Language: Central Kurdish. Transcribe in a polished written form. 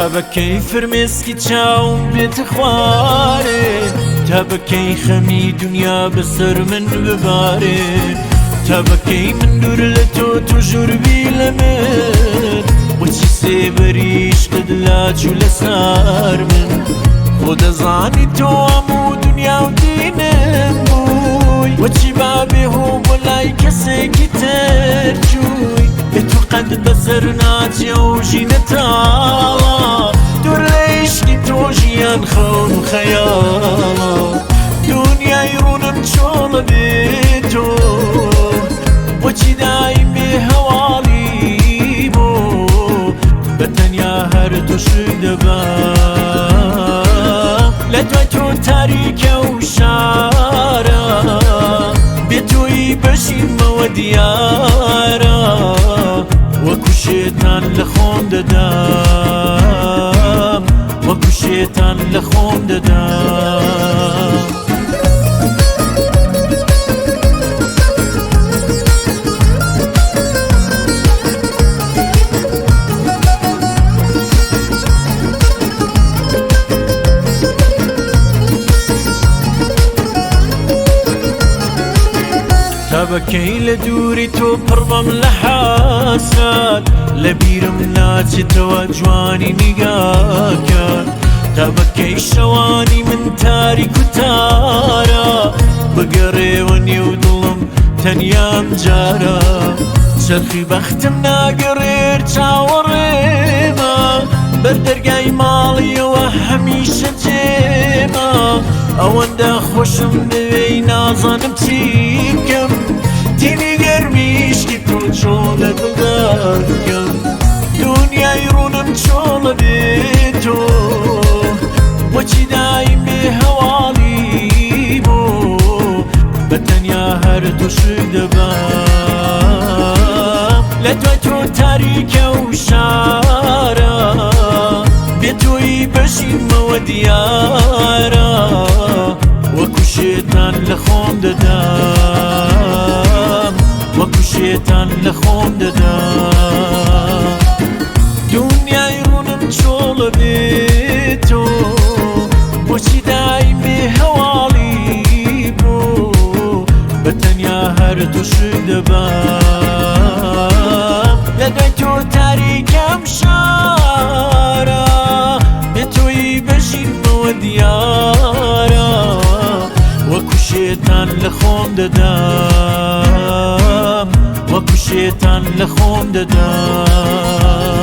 تا بەکەی فرمێسکی چاوم بێتە خوارێ، تا بەکەی خەمی دنیا بەسەر من ببارێ، تا بەکەی من دوور لە تۆ تۆ ژووربی لە من، بۆچی سێبەریشتت لاچوو لەسەر من؟ خۆ دەزانی تۆ هەموو دنیا و دینم بووی، بۆچی بابێ هۆ بۆ لای کەسێکی تر چووی؟ بێ تۆ قەت بەسەر ناچێ و ژینە تاڵە، دوور لە عیشقی تۆ ژیان خەون و خەیاڵە، دنیای ڕوونم چۆڵە بێ تۆ، بۆچی دایم بێ هەواڵی بۆ، بە تەنیا هەر تۆ شک دەبا. لە دوای تۆ تاریکە و شارە، بێ تۆی بەژیمەوە دیارە، وەکو شێتان لە خۆم دەدام، وەکو شێتان لە خۆم دەدام. تا بەکەی لە دووری تۆ پڕ بەم لە حەسرەت، لە بیرم ناچێتەوە جوانی نیگاکەت، تا بەکەی شەوانی من تاریک و تارە، بگەڕێوە نێو دڵم تەنیام جارە، چەرخی بەختم ناگەڕێر چاوەڕێمە، بەردەرگای ماڵیەوە هەمیشە جێمە، ئەوەندە خۆشم دەوێی نازانم چی بکەم، تینی گەرمیشکی تۆ چۆن لە دڵداکەم، دنیای ڕوونم چۆڵە بێ تۆ، بۆچی دایم بێ هەواڵی بۆ، بە تەنیا هەر تۆ شک دەبا. لە دوای تۆ تاریکە و شارە، بێ تۆی بەژیمەوە دیارە، وەکو شێتان لە خۆم دەدام، وەکو شێتان لە خۆم دەدام. دنیای ڕوونم چۆڵە بێ تۆ، بۆچی دایم بێ هەواڵی بۆ، بە تەنیا هەر تۆ شک دەبا. لە دوای تۆ تاریکەم شارە، بێ تۆی بەژیمەوە دیارە، وەکو شێتان لە خۆم دەدام، وەکو شێتان لە خۆم دەدام.